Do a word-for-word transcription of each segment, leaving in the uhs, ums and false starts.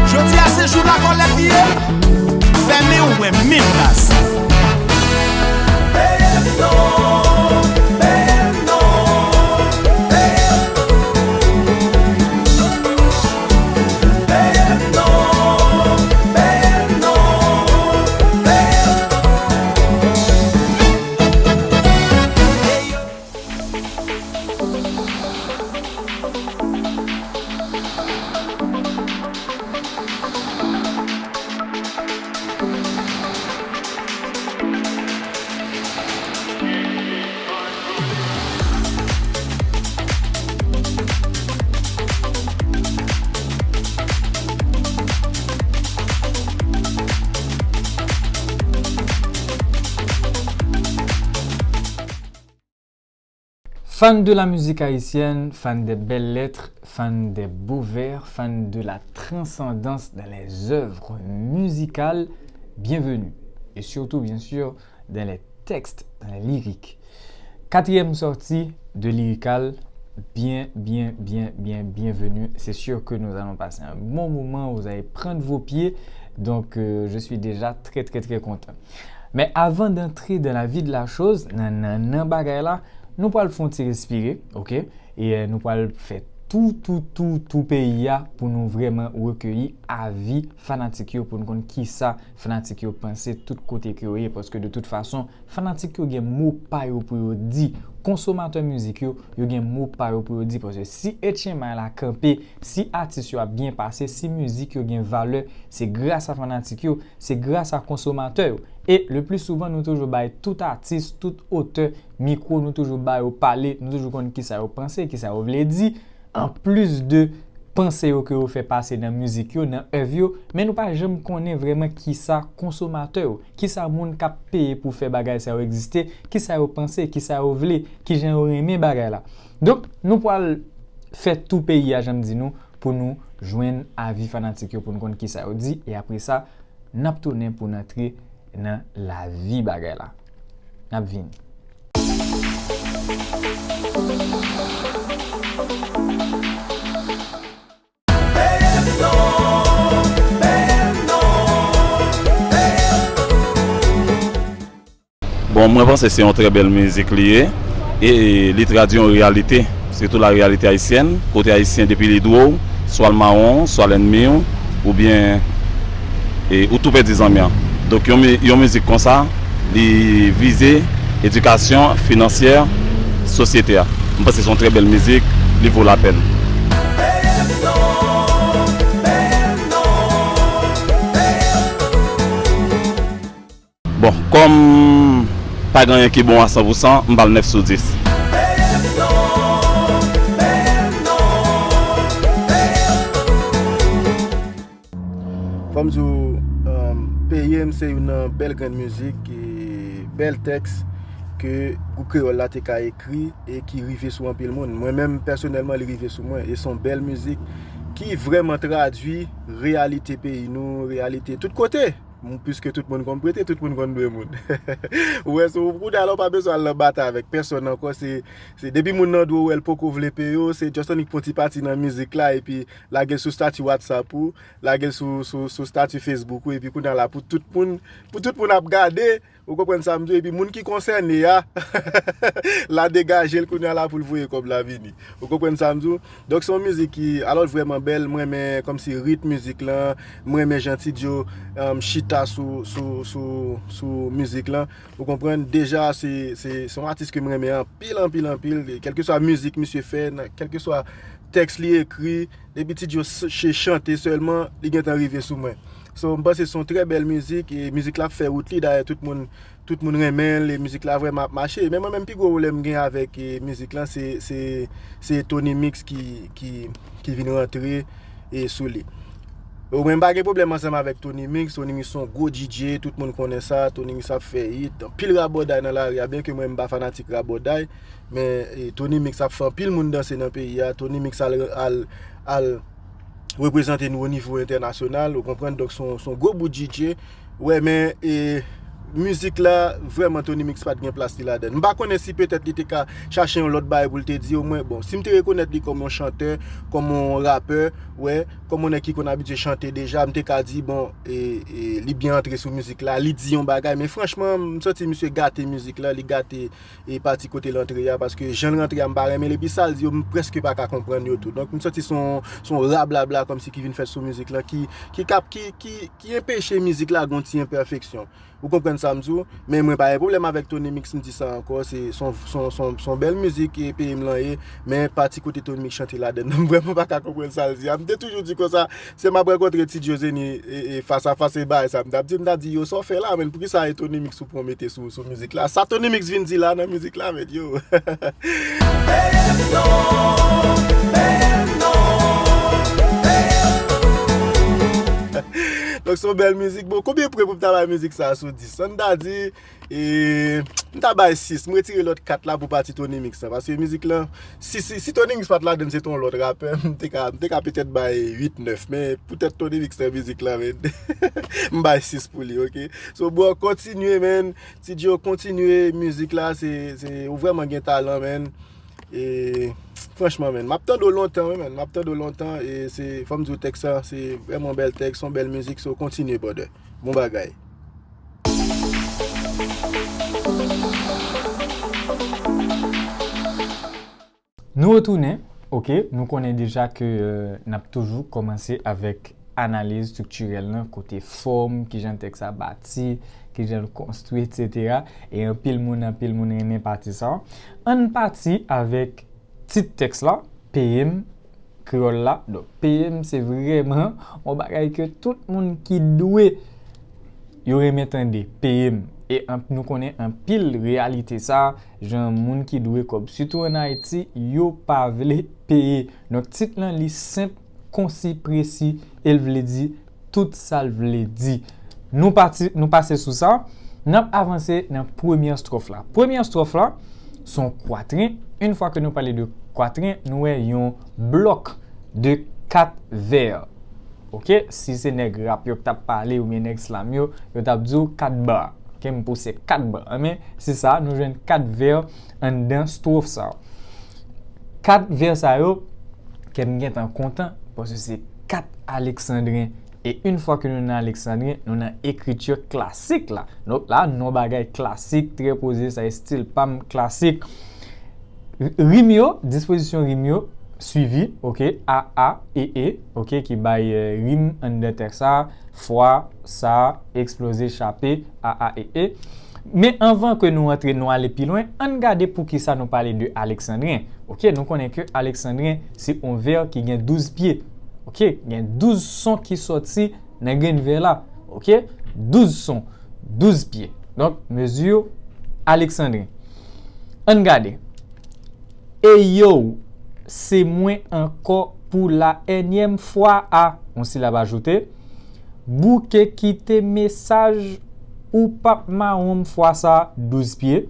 Jodi a se jou lakòlèt li ye. Fèmen ou wè menm baz. Fan de la musique haïtienne, fan des belles lettres, fan des beaux vers, fan de la transcendance dans les œuvres musicales, bienvenue. Et surtout, bien sûr, dans les textes, dans les lyriques. Quatrième sortie de Lyrical, bien, bien, bien, bien, bienvenue. C'est sûr que nous allons passer un bon moment, vous allez prendre vos pieds. Donc, euh, je suis déjà très, très, très content. Men avan d'antre dans la vie de la chose, nan, nan, nan bagay la, nou pral fè yon ti respire, ok? E, euh, nou pral fè tou, tou, tou, tou peyi a pou nou vrèman rekeyi avi fanatik yo, pou nou konn kisa fanatik yo panse tout kote ke yo ye, paske de tout fason, fanatik yo gen mo pa yo pou yo di. Konsomatè mizik yo, yo gen mo pa yo pou yo di, paske si H M I la kanpe, si atis yo ap byen pase, si mizik yo gen valè, se gras a fanatik yo, se gras a konsomatè yo. E le pli souvan, nou toujou bay tout atis, tout otè mikwo, nou toujou ba yo pale, nou toujou konn kisa yo panse, kisa yo vle di. Anplis de panse yo ke yo fè pase nan mizik yo, nan èv yo, men nou pa janm konnen vrèman kisa konsomatè yo, kisa moun k ap peye pou fè bagay sa yo egziste, kisa yo panse, kisa yo vle, kijan yo renmen bagay la. Donk, nou pral fè tou peyi a, jan m di nou, pou nou jwenn avi fanatik yo, pou nou konn kisa yo di, e apre sa, n ap tounen pou n antre nan lavi bagay la. N ap vini. Bon, mwen panse se yon trè bèl mizik li ye, e li tradui yon reyalite, sitou la reyalite ayisyèn, kote ayisyen depi li dwe w, swa l mawon, swa l ènmi w, oubyen, e, ou tou pèdi zanmi an. Donk, yon mi-, yon mizik konsa, li vize edikasyon finansyè sosyete a. M panse se yon trè bèl mizik, li vo lapèn. Bon, kòm pa gen anyen ki bon a san pou san, m ba l nèf sou dis. Fò m di w, um, Peye m se youn nan bèl grenn mizik, e bèl tèks ke gwoup kreyòl la te ka ekri e ki rive sou anpil moun. Mwen menm, pèsonèlman, li rive sou mwen. E se yon bèl mizik ki vrèman tradui reyalite peyi nou, reyalite tout kote. M, piske tout moun konn prete, tout moun konn dwe moun. Ou wè, se ou kounye a la, ou pa bezwen al nan batay avèk pèsonn ankò. Se, se depi moun nan dwe w, wè l poko vle peye w, se just annik pran ti pati nan mizik la, epi lage l sou stati WhatsApp ou, lage l sou, sou, sou stati Facebook ou, epi kounye a la, pou tout moun, pou tout moun ap gade, ou konprann sa m di w, epi moun ki konsène a, la degaje l kounye a la pou l voye kòb la vini. Ou konprann sa m di w? Donk, se yon mizik ki, alò, vrèman bèl. Mwen renmen kòmsi ritm mizik lan. Mwen renmen jan Ti Djo, um, chita sou, sou, sou, sou mizik lan. Ou konprann? Deja, se, se, se yon atis ke mwen renmen anpil, anpil, anpil. Kèlkeswa mizik misye fè, nan, kèlkeswa tèks li ekri, depi Ti Djo s-, ch-, chante sèlman, li gentan rive sou mwen. So, m panse se yon trè bèl mizik, e mizik la ap fè wout li. Dayè, tout moun tout moun renmen l, e mizik la vrèman ap mache. Men mwen menm, pi gwo pwoblèm m gen avèk, e, mizik lan, se, se, se Tony Mix ki, ki, ki vin rantre, e, sou li. Mwen m pa gen pwoblèm ansanm avèk Tony Mix. Tony Mix se yon gwo D J, tout moun konnen sa. Tony Mix ap fè hit, anpil rabòday nan lari a, byen ke mwen m pa fanatik rabòday, men e, Tony Mix ap fè anpil moun danse nan peyi a. Tony Mix al, al, al reprezante nou o nivo entènasyonal, ou konprann? Donk se yon, se yon gwo bout D J. Wè, men e, mizik la, vrèman Tony Mix pa t gen plas li ladan. M pa konnen si petèt li te ka chache yon lòt bagay pou l te di, omwen, bon, si m te rekonèt li kòm yon chantè, kòm yon rapè, wè, kòm yon nèg ki konn abitye chante deja, m te ka di, bon, e, e, li byen antre sou mizik la, li di yon bagay, men franchman, m santi misye gate mizik la, li gate e pati kote l antre a, paske jan l rantre a m pa renmen l, epi sa l di yo m prèske pa ka konprann yo tou. Donk m santi se yon, se yon rablabla kòmsi ki vin fèt sou mizik lan ki, ki, kap, ki, ki, ki enpeche mizik la gen yon ti enpèfeksyon. Ou konprann sa m di w? Men mwen pa gen pwoblèm avèk Tony Mix, m di sa ankò, se, se yon, se yon, se yon, se yon bèl mizik e peye m lan ye, men pati kote Tony Mix chante ladan nan m vrèman pa ka konprann sa l di a. M te toujou di konsa, se m ap rankontre Ti Djo Zeni e, e, fas a fas e bagay sa m t ap di, m t ap di, yo, sa w fè la, men poukisa e Tony Mix ou pran w mete sou, sou mizik la? Sa Tony Mix vin di la nan mizik la, men yo. Donk se yon bèl mizik. Bon, konbyen pwen pou m ta bay mizik sa sou dis? Ann ta di, e, m ta bay sis. M retire lòt kat la pou pati Tony Mix la. Paske mizik lan, si, si, si Tony Mix pa t ladan l, se t yon lòt rapè, m te ka, m te ka petèt bay uit, nèf. Men poutèt Tony Mix nan mizik lan, men, m bay sis pou li, oke? So, bro, kontinye, men. Ti Djo, kontinye mizik la. Se, se, ou vrèman gen talan, men. E, franchman, men, m ap tande w lontan, wi, men. M ap tande w lontan. E se, fò m di w, tèks sa, se vrèman yon bèl tèks, yon bèl mizik. So, kontinye, brother. Bon bagay. Nou retounen, oke, nou konnen deja ke, euh, n ap toujou kòmanse avèk analiz estriktirèl lan, kote fòm, kijan tèks la bati, kijan l konstwi, etsetera. E anpil moun, anpil moun renmen pati sa. Ann pati avèk tit tèks la, Peye m, kreyòl la. Donk, peye m se vrèman yon bagay ke tout moun ki dwe yo renmen tande, peye m. E an, nou konnen anpil reyalite sa, jan moun ki dwe kòb, sitou ann Ayiti, yo pa vle peye. Donk, tit lan, li senp, konsi, presi, e l vle di tout sa l vle di. Nou pati, nou pase sou sa, n ap avanse nan premye estwòf la. Premye estwòf la, se yon kwatren. Yon fwa ke nou pale de kwatren, nou wè yon blòk de kat vè. Oke, si se nèg rap yo k t ap pale oubyen nèg slam yo, yo t ap di w kat ba. Oke, m pouse kat ba. Men, se sa, nou jwenn kat vè anndan estwòf sa. Kat vè sa yo, kè m gentan kontan, paske se kat aleksandren. E yon fwa ke nou nan aleksandren, nou nan ekriti klasik la. Donk la, nou bagay klasik, trè poze, sa estil pa m klasik. Rim yo, dispozisyon rim yo, swivi, oke, a, a, e, e, oke, ki bay, euh, rim anndan tèks sa, fwa, sa, eksploze, chape, a, a, e, e. Men anvan ke nou antre, nou ale pi lwen, ann gade poukisa nou pale de aleksandren. Oke, nou konnen ke aleksandren se yon vè ki gen douz pye. Oke, gen douz son ki sòti nan grenn vè la. Oke, douz son, douz pye. Donk, mezi aleksandren. Ann gade. E yo, se mwen ankò pou la ènyèm fwa a, yon silab ajoute. Bouke kite mesaj ou p ap mawon m fwa sa, douz pye.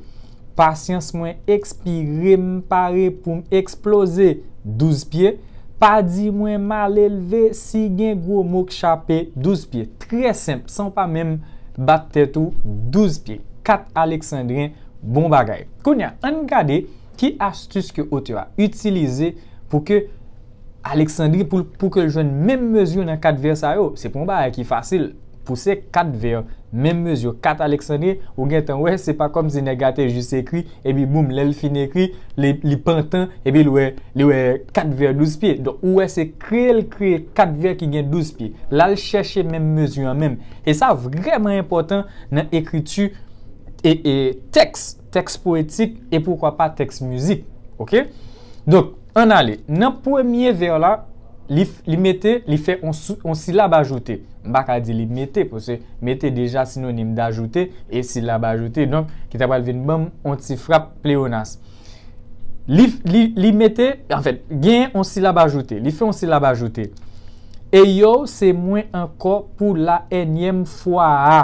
Pasyans mwen ekspire, m pare pou m eksploze, douz pye. Pa di mwen malelve si gen gwo mo k chape, douz pye. Trè senp, san w pa menm bat tèt ou, douz pye. Kat aleksandren, bon bagay. Kounye a, ann gade ki astis ke otè a itilize pou ke aleksandren, pou, pou ke l jwenn menm mezi nan kat vè sa yo. Se pa yon bagay ki fasil. Pouse kat vè, menm mezi, kat aleksandren, ou gentan wè, se pa kòmsi nèg la te jis ekri, epi boum, lè l fin ekri, li, li pantan, epi l wè, li wè kat vè douz pye. Donk, ou wè se kreye l kreye kat vè ki gen douz pye. L al chèche menm mezi an menm. E sa vrèman enpòtan nan ekriti e, e tèks, tèks powetik e poukwa pa tèks mizik. Oke? Donk, ann ale. Nan premye vè la, li, li mete, li fè yon sou-, yon silab ajoute. M pa ka di li mete, paske mete deja sinonim d'ajoute e silab ajoute. Donk, ki ta pral vin ban m yon ti frap pleyonas. Li, li, li mete, anfèt, gen yon silab ajoute. Li fè yon silab ajoute. E yo, se mwen ankò pou la ènyèm fwa a.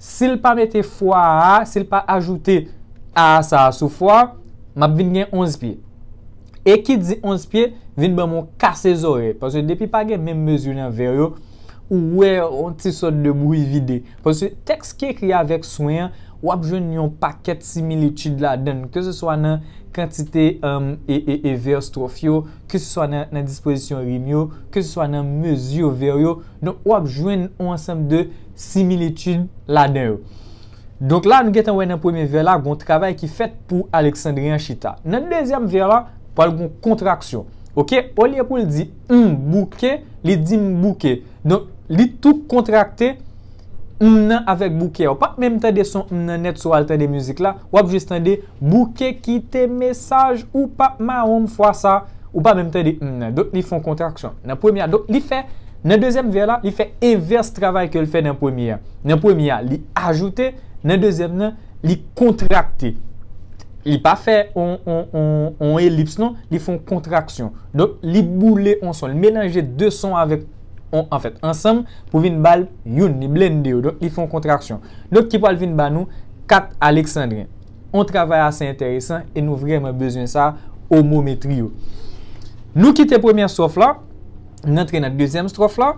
Si l pa mete fwa a, si l pa ajoute a sa a sou fwa, m ap vin gen onz pye. E ki di onz pye vin ban m yon kase zòrèy. Paske depi pa gen menm mezi nan vè yo, ou wè yon ti sòt de bri vide. Paske tèks ki ekri avèk swen an, w ap jwenn yon pakèt similitid ladan l, keseswa nan kantite e, e, e vè estwòf yo, keseswa nan, nan dispozisyon rim yo, keseswa nan mezi vè yo. Donk, w ap jwenn yon ansanm de similitid ladan yo. Donk la, nou gentan wè nan premye vè la, gon travay ki fèt pou Alexandrien chita. Nan dezyèm vè la, pral gon kontraksyon. Oke? Olye pou l di m bouke, li di m bouke. Donk, li tou kontrakte m nan avèk bouke a. Ou p ap menm tande son m nan nèt si w al tande mizik la. W ap jis tande bouke kite mesaj ou p ap mawon m fwa sa. Ou pa menm tande m nan. Donk, li fè yon kontraksyon. Nan premye a, donk, li fè, nan dezyèm vè la, li fè envès travay ke l fè nan premye a. Nan premye a, li ajoute, nan dezyèm nan, li kontrakte. Li pa fè on, on, on, on elips non, li fè yon kontraksyon. Donk, li boule on son, li melanje de son avèk on, anfèt, ansanm pou vin ba l youn, li blende yo. Donk, li fè yon kontraksyon. Donk, ki pral vin ba nou kat alexandren. On travay ase enteresan e nou vrèman bezwen sa omometri yo. Nou kite premyè estwòf la, n antre nan dezyèm estwòf la,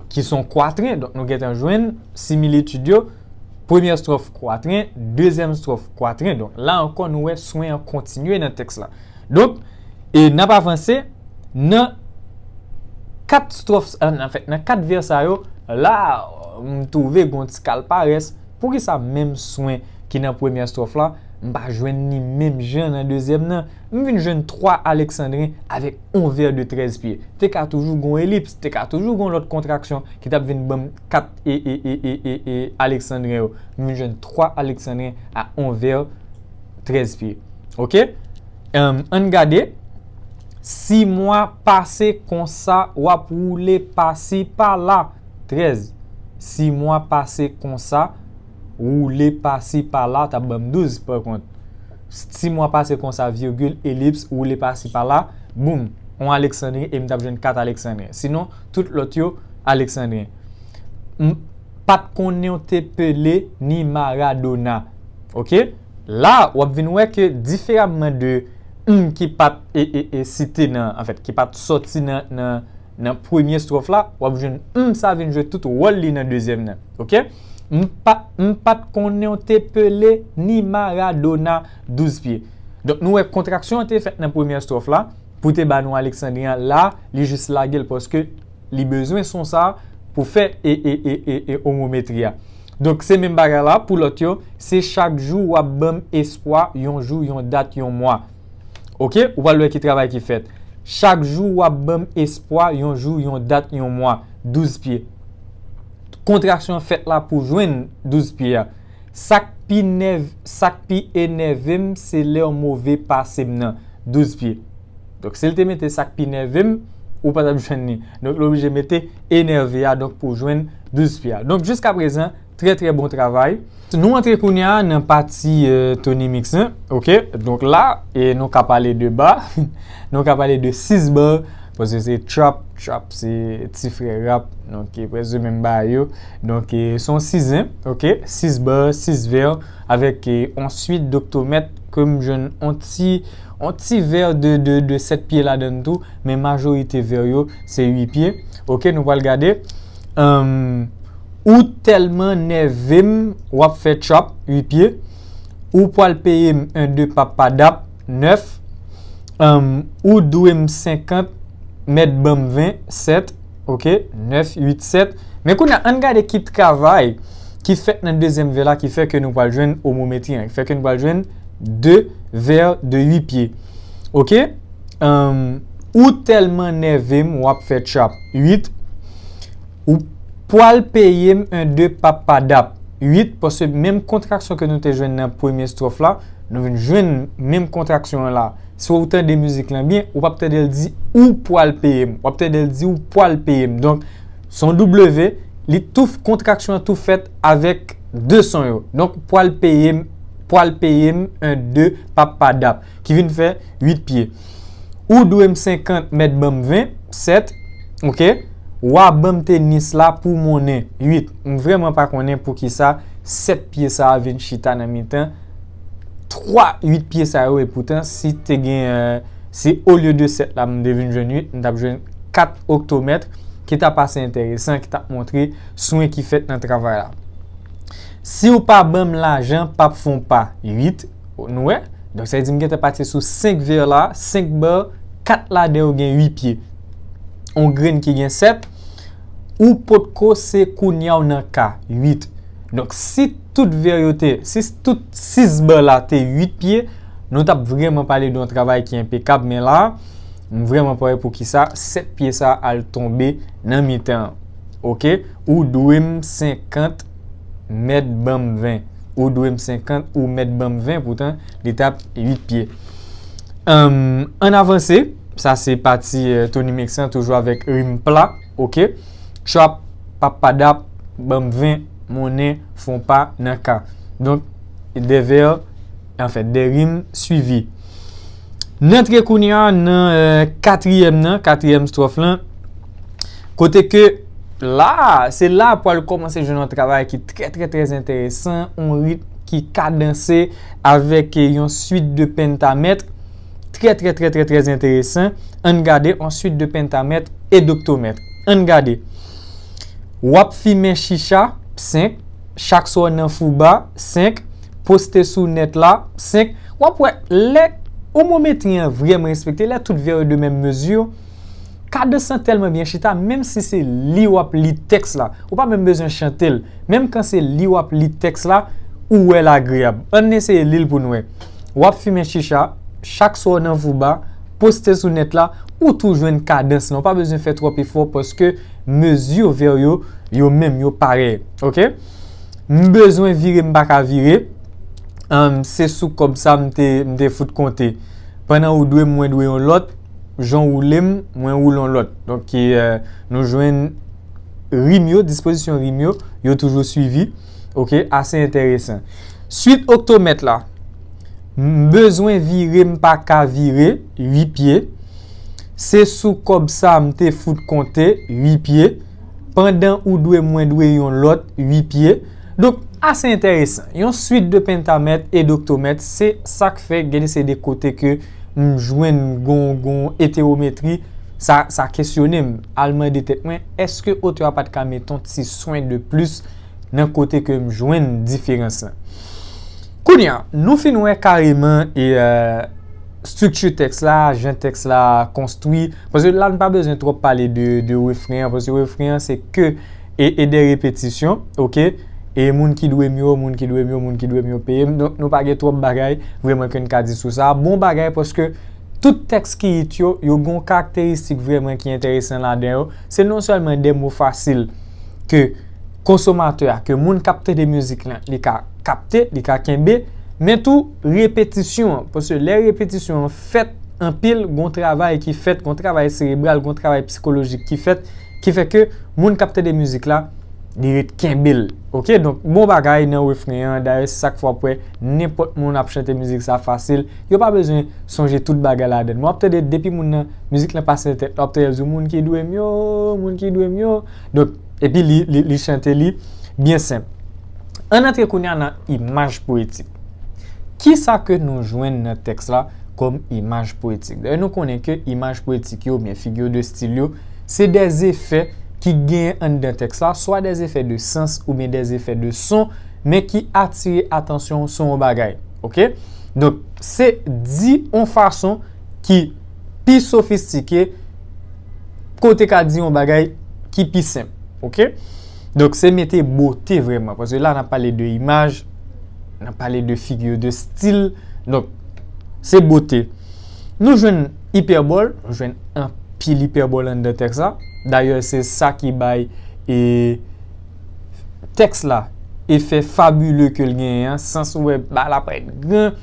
ki se yon kwatren. Donk, nou gentan jwenn similitid yo. Premyè estwòf kwatren, dezyèm estwòf kwatren. Donk, la ankò, nou wè swen an kontinye nan tèks la. Donk, e n ap avanse nan kat estwòf, an, anfèt, nan kat vè sa yo, la, m twouve gon ti kal parès. Poukisa menm swen ki nan premyè estwòf la, m pa jwenn li menm jan nan dezyèm nan? M vin jwenn twa alexandren avèk on vè de trèz pye. Te ka toujou gon elips, te ka toujou gon lòt kontraksyon ki t ap vin ban m kat e, e, e, e, e, e alexandren yo. M vin jwenn twa alexandren a on vè trèz pye. Oke? Ann gade. Si mwa pase konsa, w ap woule pasi pala. Trèz. Si mwa pase konsa, woule pasi pala, t ap ban m douz, pa kont. Si mwa pase konsa, virgil, elips, woule pasi pala, boum, on alexandren, e m t ap jwenn kat alexandren. Sinon, tout lòt yo, alexandren. M pa t konnen w te Pele ni Maradona. Oke? La, w ap vin wè ke diferaman de m ki pa t e, e, e site nan, anfèt, ki pa t sòti nan, nan, nan premye estwòf la, w ap jwenn m sa vin jwe tout wòl li nan dezyèm nan. Oke? M pa, m pa t konnen w te Pele ni Maradona douz pye. Donk, nou wè kontraksyon an te fèt nan premye estwòf la, pou te ba nou alexandren an la, li jis lage l paske li bezwen son sa pou fè e, e, e, e, e omometri a. Donk, se menm bagay la pou lòt yo, se chak jou w ap ban m espwa, yon jou, yon dat, yon mwa. Oke? Ou pral wè ki travay ki fèt. Chak jou w ap ban m espwa, yon jou, yon dat, yon mwa. Douz pye. Kontraksyon fèt la pou jwenn douz pye a. Sa k pi nèv, sa k pi enève m, se lè w move pase m nan. Douz pye. Donk, si l te mete sa k pi nève m, ou pa t ap jwenn li. Donk, l oblije mete enève a, donk, pou jwenn douz pye a. Donk, jiska prezan, trè, trè bon travay. Nou antre kounye a nan pati, euh, Tony Mix lan, oke? Donk la, e nou ka pale de ba, nou ka pale de sis ba, paske se trap, trap se ti frè rap, donk, e prèske menm bagay yo. Donk, e se yon sizen, oke? Sis ba, sis vè, avèk, e, on swit doktomèt ke m jwenn on ti, on ti vè de, de, de sèt pye ladan l tou, men majorite vè yo, se uit pye. Oke, nou pral gade. Anm, ou tèlman nève m, w ap fè trap, uit pye. Ou pral peye m en de papadap, nèf. Anm, ou dwe m senkant, mèt ban m ven, sèt. Oke, nèf, uit, sèt. Men kounye a, ann gade ki travay ki fèt nan dezyèm vè la ki fè ke nou pral jwenn omometri an, ki fè ke nou pral jwenn de vè de uit pye. Oke? Anm, ou tèlman nève m, w ap fè trap, uit. Ou pral peye m en de papadap, uit, paske menm kontraksyon ke nou te jwenn nan premye estwòf la, nou vin jwenn menm kontraksyon an la. Si w tande mizik lan byen, ou p ap tande l di ou pral peye m. W ap tande l di ou pral peye m. Donk, se yon W, li tou, kontraksyon an tou fèt avèk de son yo. Donk, pral peye m, pral peye m en de papadap, ki vin fè uit pye. Ou dwe m senkant, mèt ban m ven, sèt, oke? W a ban m tenis la pou monnen. Uit. M vrèman pa konnen poukisa sèt pye sa a vin chita nan mitan twa uit pye sa yo, epoutan, si te gen, euh, si olye de sèt la, m te vin jwenn uit, m t ap jwenn kat oktomèt, ki t ap ase enteresan, ki t ap montre swen ki fèt nan travay la. Si w pa ban m lajan, p ap fè w pa. Uit, nou wè? Donk, sa vle di m gentan pati sou senk vè la, senk ba, kat ladan yo gen uit pye. On grenn ki gen sèt, ou potko, se kounye a w nan ka, uit. Donk, si tout vè yo te, si tout sis ba la te uit pye, nou t ap vrèman pale de yon travay ki enpekab, men la, m vrèman pa wè poukisa sèt pye sa al tonbe nan mitan an. Oke? Ou dwe m senkant, mèt ban m ven. Ou dwe m senkant, ou mèt ban m ven, poutan, li t ap uit pye. Ann avanse, sa se pati, euh, Tony Mix lan, toujou avèk rim pla, oke? Trap, papadap, ban m ven, monnen, fè w pa nan ka. Donk, de vè, anfèt, de rim swivi. N antre kounye a nan, euh, katriyèm nan, katriyèm stwòf lan. Kote ke la, se la pral kòmanse jwenn yon travay ki trè, trè, trè enteresan, yon ritm ki kadanse avèk yon swit de pentamèt trè, trè, trè, trè, trè enteresan. Ann gade, yon swit de pentamèt e doktomèt. Ann gade. W ap fimen chicha, senk. Chak swa w nan fouba, senk. Poste sou nèt la, senk. W ap wè, lè omometri an vrèman respekte, lè tout vè yo de menm mezi, kadans lan tèlman byen chita, menm si se li w ap li tèks la, ou pa menm bezwen chante l. Menm kan se li w ap li tèks la, ou wè l agreyab. Ann eseye li l pou n wè. W ap fimen chicha, chak swa w nan fouba, poste sou nèt la, ou tou jwenn kadans lan. Ou pa bezwen fè twòp efò paske mezi vè yo, yo menm, yo parèy. Oke? M bezwen vire, m pa ka vire. Ann, se sou kòb sa m te, m te fout konte. Pandan ou dwe m, mwen dwe yon lòt, jan w woule m, mwen woule yon lòt. Donk, e, euh, nou jwenn rim yo, dispozisyon rim yo, yo toujou swivi. Oke, ase enteresan. Swit oktomèt la. M bezwen vire, m pa ka vire, uit pye. Se sou kòb sa m te fout konte, uit pye. Pandan ou dwe, mwen dwe yon lòt, uit pye. Donk, ase enteresan. Yon swit de pentamèt e doktomèt, se sa k fè gen de se de kote ke m jwenn gon, gon etewometri, sa, sa kesyone m. Al mande tèt mwen, èske otè a pa t ka mete yon ti swen de plis nan kote ke m jwenn diferans lan? Kounye a, nou fin wè kareman e, euh, estrikti tèks la, jan tèks la konstwi. Paske la, n pa bezwen twòp pale de, de refren an, paske refren an, se ke e, e de repetisyon, oke? E moun ki dwe m yo, moun ki dwe m yo, moun ki dwe m yo peye m. Donk, nou pa gen twòp bagay vrèman ke n ka di sou sa. Bon bagay, paske tout tèks ki hit yo, yo gen yon karakteristik vrèman ki enteresan ladan yo. Se non sèlman de mo fasil ke konsomatè a, ke moun k ap tande mizik lan, li ka kapte, li ka kenbe, men tou repetisyon an. Paske lè repetisyon an fèt anpil, gon travay ki fèt, gon travay serebral, gon travay sikolojik ki fèt, ki fè ke moun k ap tande mizik la, li ret kenbe l. Oke? Donk, bon bagay nan refren an. Dayè, se sa k fè w ap wè nenpòt moun ap chante mizik sa fasil. Yo pa bezwen sonje tout bagay ladan l. Mwen ap tande depi moun nan, mizik lan pase nan tèt la, w ap tande l di w, "Moun ki dwe m yo, moun ki dwe m yo." Donk, epi li, li, li chante li byen senp. Ann antre kounye a nan imaj poetik. Kisa ke nou jwenn nan tèks la kòm imaj poetik? Dayè, nou konnen ke imaj poetik yo, oubyen figure de style yo, se de efè ki genyen anndan tèks la, swa de efè de sans oubyen de efè de son, men ki atire atansyon sou yon bagay. Oke? Donk, se di yon fason ki pi sofistike, kote ka di yon bagay ki pi senp. Oke? Donk, se mete bote vrèman. Paske la, n ap pale de imaj, n ap pale de figure de style. Donk, se bote. Nou jwenn ipèbòl, nou jwenn anpil ipèbòl anndan tèks la. Dayè, se sa ki bay, e, tèks la efè fabile ke l genyen an, sans ou wè bagay la parèt gran,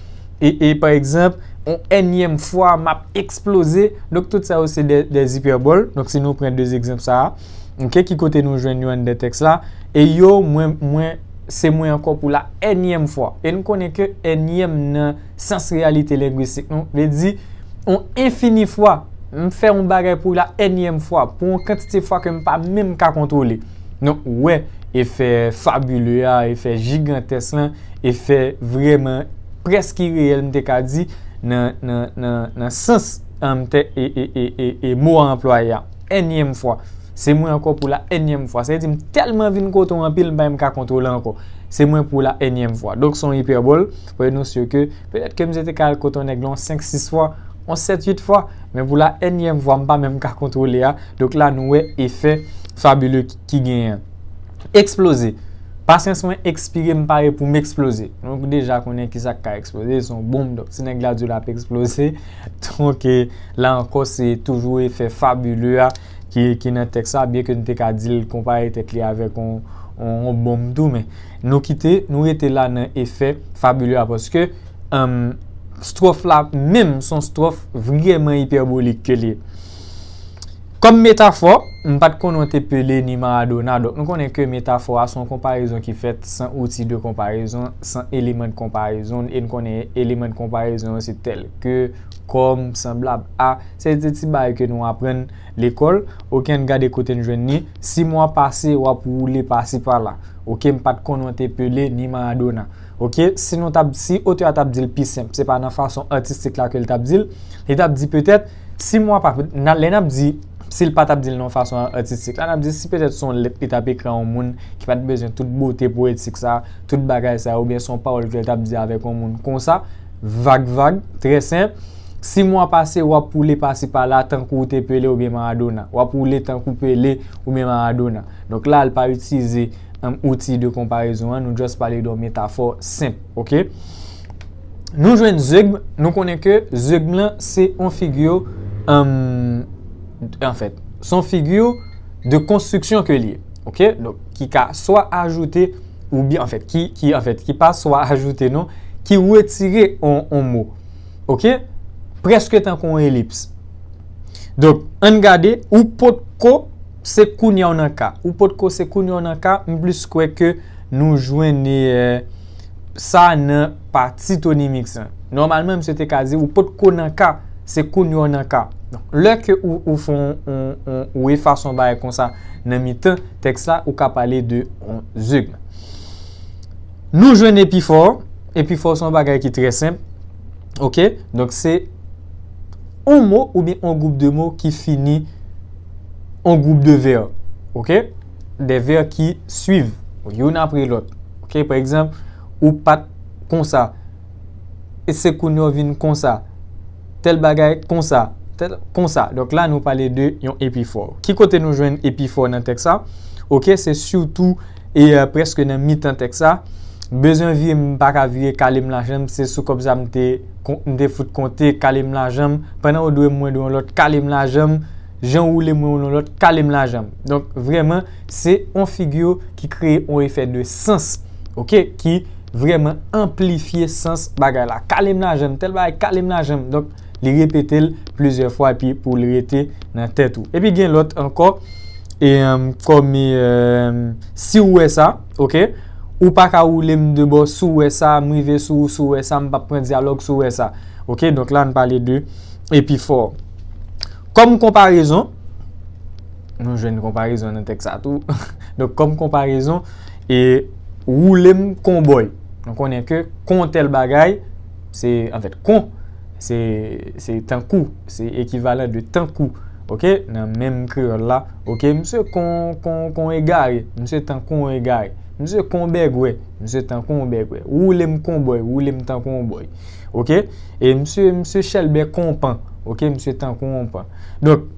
e, e pa egzanp, on ènyèm fwa, m ap eksploze. Donk, tout sa yo se de, de ipèbòl. Donk, si nou pran de egzanp sa a, oke, ki kote nou jwenn yo anndan tèks la, e yo, mwen, mwen, se mwen ankò pou la ènyèm fwa. E nou konnen ke ènyèm nan sans reyalite lengwistik nou, vle di, on enfini fwa. M fè yon bagay pou la ènyèm fwa, pou yon kantite fwa ke m pa menm ka kontwole. Donk, ou wè, efè fabile a, efè jigantès lan, efè vrèman prèske ireyèl, m te ka di, nan, nan, nan, nan sans, um, te, e, e, e, e, e mo a anplwaye a. Ènyèm fwa. Se mwen ankò pou la ènyèm fwa. Sa vle di m tèlman vin kote w anpil, m pa menm ka kontwole ankò. Se mwen pou la ènyèm fwa. Donk, se yon ipèbòl. Pou nou si ke petèt ke m te ka al kote yon nèg la yon senk, sis fwa, yon sèt, uit fwa. Men pou la ènyèm fwa, m pa menm ka kontwole a. Donk la, nou wè efè fabile ki, ki genyen. Eksploze. Pasyans mwen ekspire, m pare pou m eksploze. Nou deja konnen ki sa k ka eksploze, se yon bonm. Donk, si nèg la di w l ap eksploze, donk, eh, la ankò, se toujou efè fabile a ki, ki nan tèks la, byen ke nou te ka di l konpare tèt li avèk yon, yon, yon bonm tou, men nou kite, nou rete la nan efè fabile a, paske, um, stwòf la menm, se yon stwòf vrèman ipèbolik ke li ye. Kòm metafò, m pa t konnen w te Pele ni Maradona. Donk, nou konnen ke metafò a se yon konparezon ki fèt san outil de konparezon, san eleman de konparezon, e nou konnen eleman de konparezon yo se tèl ke, kòm, sanblab a. Se de ti bagay ke nou aprann lekòl. Oke, ann gade kote n jwenn li. Si mwa pase, w ap woule pasi pala. Oke, m pa t konnen w te Pele ni Maradona. Oke, si nou t ap, si otè a t ap di l pi senp, se pa nan fason atistik la ke l t ap di l. Li t ap di petèt, si mwa pa, nan, lè n ap di, si l pa t ap di l nan fason atistik la, n ap di si petèt se yon lèt li t ap ekri a yon moun ki pa t bezwen tout bote powetik sa, tout bagay sa, oubyen se yon pawòl ke l t ap di avèk yon moun konsa, vag vag, trè senp. Si mwa pase, w ap woule pasi pala tankou w te Pele oubyen Maradona. W ap woule tankou Pele oubyen Maradona. Donk la, l pa itilize, um, outil de konparezon an, nou just pale de yon metafò senp, oke? Nou jwenn zegm, nou konnen ke zegm lan se yon figi, um, anfèt, se yon figi de konstriksyon ke li ye, oke? Donk, ki ka swa ajoute oubyen, anfèt, ki, ki, anfèt, ki pa swa ajoute non, ki retire yon, yon mo. Oke? Prèske tankou yon elips. Donk, ann gade, ou potko se kounye a w nan ka. Ou potko se kounye a w nan ka, m plis kwè ke nou jwenn, eh, sa nan pati Tony Mix lan. Nòmalman, misye te ka di, ou potko nan ka, se kounye a w nan ka. Donk, lè ke ou, ou fè yon, yon, yon, ou efase yon bagay konsa nan mitan tèks la, ou ka pale de yon zegm. Nou jwenn epifò. Epifò se yon bagay ki trè senp. Oke? Donk, se yon mo oubyen yon gwoup de mo ki fini yon gwoup de vè. Oke? De vè ki swiv youn apre lòt. Oke? Pa egzanp, ou pa t konsa. E se kounye a w vin konsa. Tèl bagay konsa. Tèl, konsa. Donk la, nou pale de yon epifò. Ki kote nou jwenn epifò nan tèks la? Oke, se sitou e, eh, prèske nan mitan tèks la. Bezwen vire, m pa ka vire kale m lajan m, se sou kòb sa m te, kon-, m te fout konte, kale m lajan m. Pandan w dwe m, mwen dwe yon lòt, kale m lajan m. Jan w woule m, mwen woule yon lòt, kale m lajan m. Donk, vrèman, se yon figi ki kreye yon efè de sans, oke, ki vrèman anplifye sans bagay la. Kale m lajan m, tèl bagay, kale m lajan m. Donk, li repete l plizyè fwa epi pou l rete nan tèt ou. Epi gen lòt ankò, e, em, kòm, em, si w wè sa, oke, ou pa ka woule m de bò, si w wè sa, m rive sou ou, si w wè sa, m p ap pran dyalòg, si w wè sa. Oke, donk la, n pale de epifò. Kòm konparezon, nou jwenn konparezon nan tèks sa tou. Donk, kòm konparezon, e woule m kon bòy. Nou konnen ke kon tèl bagay, se, anfèt, kon, se, se tankou, se ekivalan de tankou. Oke? Nan menm kreyòl la. Oke? Misye kon, kon, kon egare. Misye tankou yon egare. Misye kon bègwè. Misye tankou yon bègwè. Woule m kon bòy. Woule m tankou yon bòy. Oke? E misye, misye chèlbè kon pan. Oke? Misye tankou yon pan. Donk,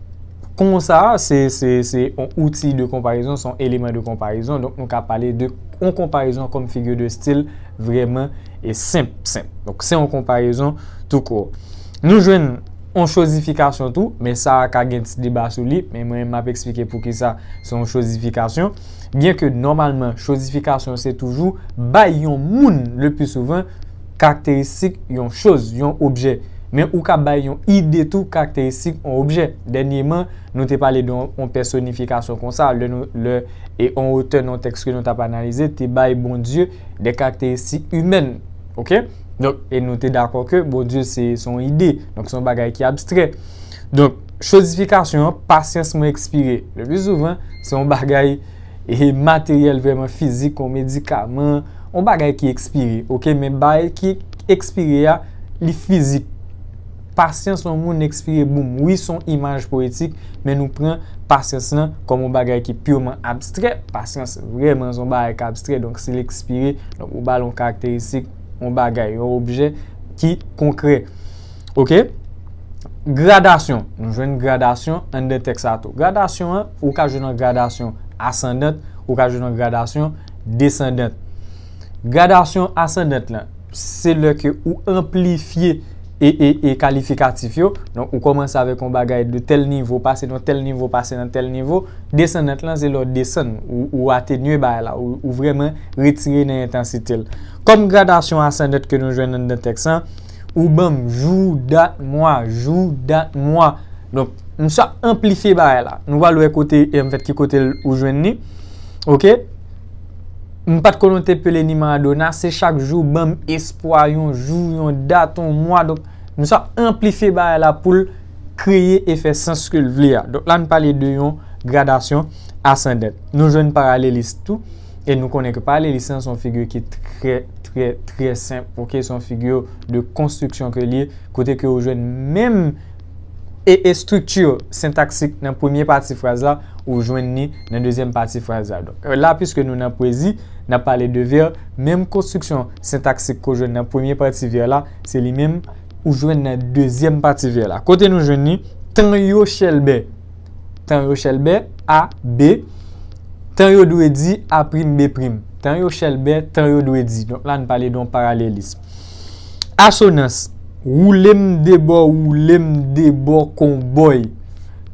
konsa, se, se, se yon outil de konparezon, se yon eleman de konparezon. Donk, nou ka pale de yon konparezon kòm figi de stil vrèman e senp, senp. Donk, se yon konparezon tou kou. Nou jwenn yon chozifikasyon tou, men sa a ka gen ti deba sou li, men mwen, m ap eksplike poukisa se yon chozifikasyon. Byen ke nòmalman, chozifikasyon se toujou bay yon moun, le pli souvan, karakteristik yon choz, yon objè. Men ou ka bay yon ide tou karakteristik yon objè. Dènyèman, nou te pale de yon, yon pèsonifikasyon konsa, lè nou, lè, e yon otè nan yon tèks ke nou t ap analize, te bay Bondye de karakteristik imèn. Oke? Donk, e nou te dakò ke Bondye se, se yon ide. Donk, se yon bagay ki abstrè. Donk, Chodifikasyon an, pasyans mwen ekspire. Le pli souvan, se yon bagay e materyèl vrèman fizik, yon medikaman, yon bagay ki ekspire, oke? Men bagay ki ekspire a, li fizik. Pasyans yon moun ekspire, boum. Wi, se yon imaj poetik, men nou pran pasyans lan kòm yon bagay ki piman abstrè. Pasyans vrèman se yon bagay ki abstrè, donk si l ekspire, donk ou ba l yon karakteristik, yon bagay, yon objè ki konkrè. Oke? Gradasyon. Nou jwenn gradasyon anndan tèks la tou. Gradasyon an, ou ka jwenn yon gradasyon asandant, ou ka jwenn yon gradasyon desandant. Gradasyon asandant lan, se lè ke ou anplifye e, e, e kalifikatif yo. Donk, ou kòmanse avèk yon bagay de tèl nivo, pase nan tèl nivo, pase nan tèl nivo. Desandant lan, se lè w desann, ou, ou atenye bagay la, ou, ou vrèman retire nan entansite l. Kòm gradasyon asandant ke nou jwenn anndan tèks lan, ou ban m jou, dat, mwa, jou, dat, mwa. Donk, misye ap anplifye bagay la. Nou pral wè kote, e, anfèt, ki kote l ou jwenn li. Oke? M pa t konn ou te pele ni Maradona, se chak jou ban m espwa, yon jou, yon dat, yon mwa. Donk, misye ap anplifye bagay la pou l kreye e fè sans ke l vle a. Donk, la, n pale de yon gradasyon asandant. Nou jwenn paralelis tou, e nou konnen ke paralelis lan se yon figi ki trè, trè, trè senp, oke? Se yon figi de konstriksyon ke li ye, kote ke ou jwenn menm e, estrikti sentaksik nan premye pati fraz la, ou jwenn li nan dezyèm pati fraz la. Donk, la, piske nou nan pwezi, n ap pale de vè, menm konstriksyon sentaksik ke w jwenn nan premye pati vè la, se li menm ou jwenn nan dezyèm pati vè la. Kote nou jwenn li? Tan yo chèlbè. Tan yo chèlbè, A, B. Tan yo dwe di, A prim, B prim. Tan yo chèlbè, tan yo dwe di. Donk la, n pale de yon paralelis. Asonans. Woule m de bò, woule m de bò, konbòy.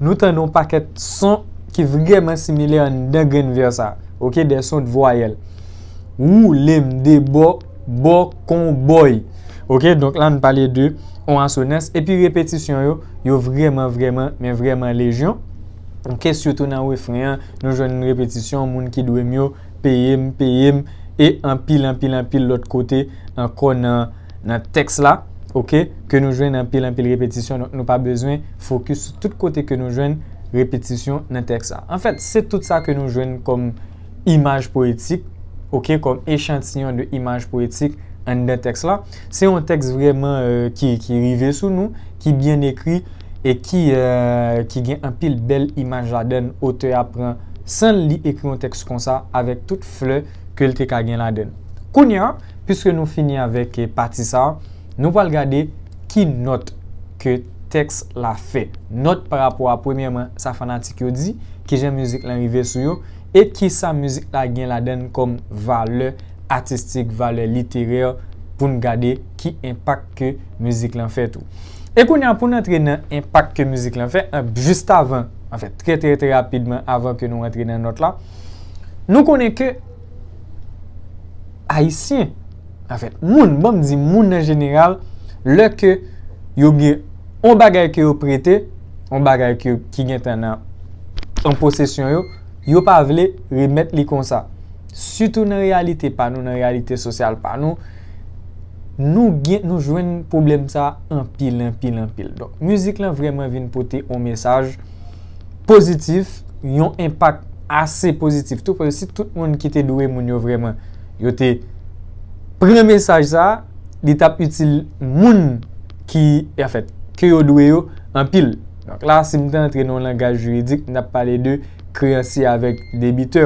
Nou tande yon pakèt son ki vrèman similè anndan grenn vè sa. Oke, de son de vwayèl. Woule m de bò, bò, konbòy. Oke, donk la, n pale de yon asonans. Epi repetisyon yo, yo vrèman, vrèman, men vrèman lejyon. Oke, sitou nan refren an, nou jwenn repetisyon, moun ki dwe m yo, peye m, peye m, e anpil, anpil, anpil lòt kote ankò nan, nan tèks la, oke, ke nou jwenn anpil, anpil repetisyon. Donk, nou pa bezwen fokis sou tout kote ke nou jwenn repetisyon nan tèks la. Anfèt, se tout sa ke nou jwenn kòm imaj poetik, oke, kòm echantiyon de imaj poetik anndan tèks la. Se yon tèks vrèman, euh, ki, ki rive sou nou, ki byen ekri e ki, euh, ki gen anpil bèl imaj ladan l. Otè a pran san l, li ekri yon tèks konsa avèk tout flè ke l te ka gen ladan l. Kounye a, piske nou fini avèk, eh, pati sa a, nou pral gade ki nòt ke tèks la fè. Nòt pa rapò a, premyèman, sa fanatik yo di, kijan mizik lan rive sou yo, e kisa mizik la gen ladan l kòm valè atistik, valè literè, pou n gade ki enpak ke mizik lan fè tou. E kounye a, pou n antre nan enpak ke mizik lan fè, an, jis avan, anfèt, trè, trè, trè rapidman, avan ke nou antre nan nòt la, nou konnen ke Ayisyen, anfèt, moun, ban m di moun an jeneral, lè ke yo gen yon bagay ke yo prete, yon bagay ke, ki gentan nan, an posesyon yo, yo pa vle remèt li konsa. Sitou nan reyalite pa nou, nan reyalite sosyal pa nou, nou gen, nou jwenn pwoblèm sa a anpil, anpil, anpil. Donk, mizik lan vrèman vin pote yon mesaj pozitif, yon enpak ase pozitif tou, paske si tout moun ki te dwe moun yo vrèman, yo te pran mesaj sa a, li t ap itil moun ki, anfèt, ke yo dwe yo anpil. Donk la, si m te antre nan yon langaj jiridik, m t ap pale de kreyansye avèk debitè.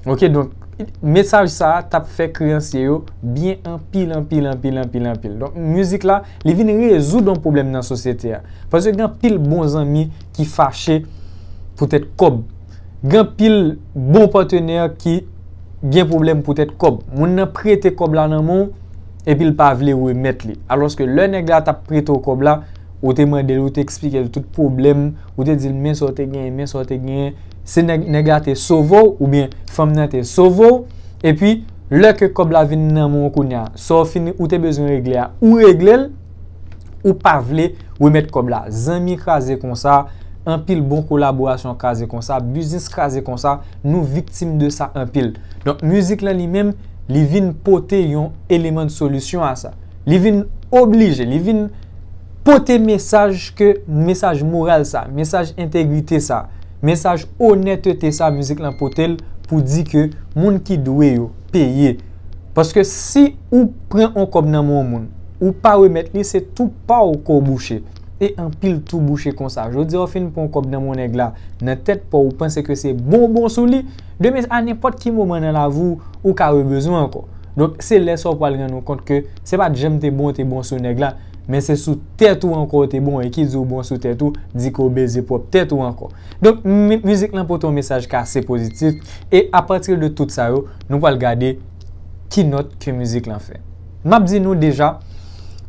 Oke, donk, mesaj sa a t ap fè kreyansye yo byen anpil, anpil, anpil, anpil, anpil. Donk, mizik la, li vin rezoud yon pwoblèm nan sosyete a. Paske gen anpil bon zanmi ki fache poutèt kòb. Gen anpil bon patnè ki gen pwoblèm poutèt kòb. Moun nan prete kòb la nan men w, epi l pa vle remèt li. Alòske lè nèg la t ap prete w kòb la, ou te mande l, ou te eksplike l tout pwoblèm, ou te di l men sa w te genyen, men sa w te genyen. Se nèg, nèg la te sove w, oubyen fanm nan te sove w, epi lè ke kòb la vin nan men w kounye a, sa w fin, ou te bezwen regle a, ou regle l, ou pa vle remèt kòb la. Zanmi kraze konsa, anpil bon kolaborasyon kraze konsa, biznis kraze konsa, nou viktim de sa anpil. Donk, mizik lan li menm, li vin pote yon eleman de solisyon a sa. Li vin oblije, li vin pote mesaj ke, mesaj moral sa, mesaj entegrite sa, mesaj onètete sa mizik lan pote l pou di ke moun ki dwe yo peye. Paske si ou pran yon kòb nan men yon moun, ou pa remèt li, se tou pa w ke w bouche. E anpil tou bouche konsa. Jodi a w fin pran yon kòb nan men yon nèg la, nan tèt pa w ou panse ke se bon bon sou li, demen a nenpòt ki moman nan lavi w, ou ka rebezwen ankò. Donk, se lè sa w pral rann ou kont ke se pa t janm te bon, te bon sou nèg la, men se sou tèt ou ankò w te bon, e ki di w bon sou tèt ou, di ke w beze pwòp tèt ou ankò. Donk, mi- mizik lan pote yon mesaj ki ase pozitif, e apati de tout sa yo, nou pral gade ki nòt ke mizik lan fè. M ap di nou deja,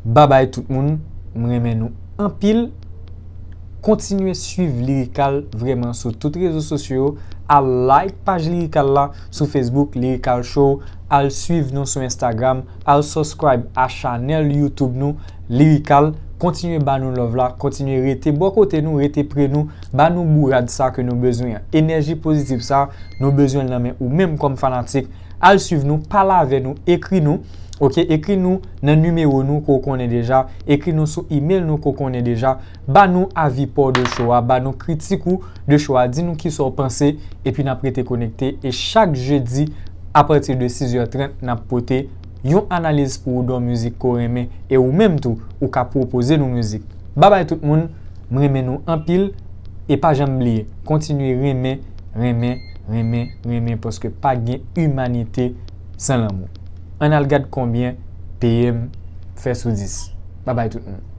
babay tout moun, m renmen nou anpil. Kontinye swiv Lyrical vrèman sou tout rezo sosyo yo. Al like paj Lyrical la sou Facebook, Lyrical Show. Al swiv nou sou Instagram. Al subscribe a chanèl YouTube nou, Lyrical. Kontinye ba nou love la. Kontinye rete bò kote nou, rete pre nou. Ba nou bourad sa ke nou bezwen an. Enèji pozitif sa, nou bezwen l nan men ou menm kòm fanatik. Al swiv nou, pale avè nou, ekri nou. Ok, ekri nou nan nimewo nou ke w konnen deja. Ekri nou sou email nou ke w konnen deja. Ba nou avi pa w de show a, ba nou kritik ou de show a, di nou kisa w panse, epi n ap rete konekte. E chak jedi, apati de sis è trant, n ap pote yon analiz pou ou de yon mizik ke w renmen. E ou menm tou, ou ka pwopoze nou mizik. Babay tout moun, m renmen nou anpil. E pa janm bliye, kontinye renmen, renmen, renmen, renmen, paske pa gen imanite san lanmou. Ann al gad konbyen P M fè sou dis. Babay tout moun.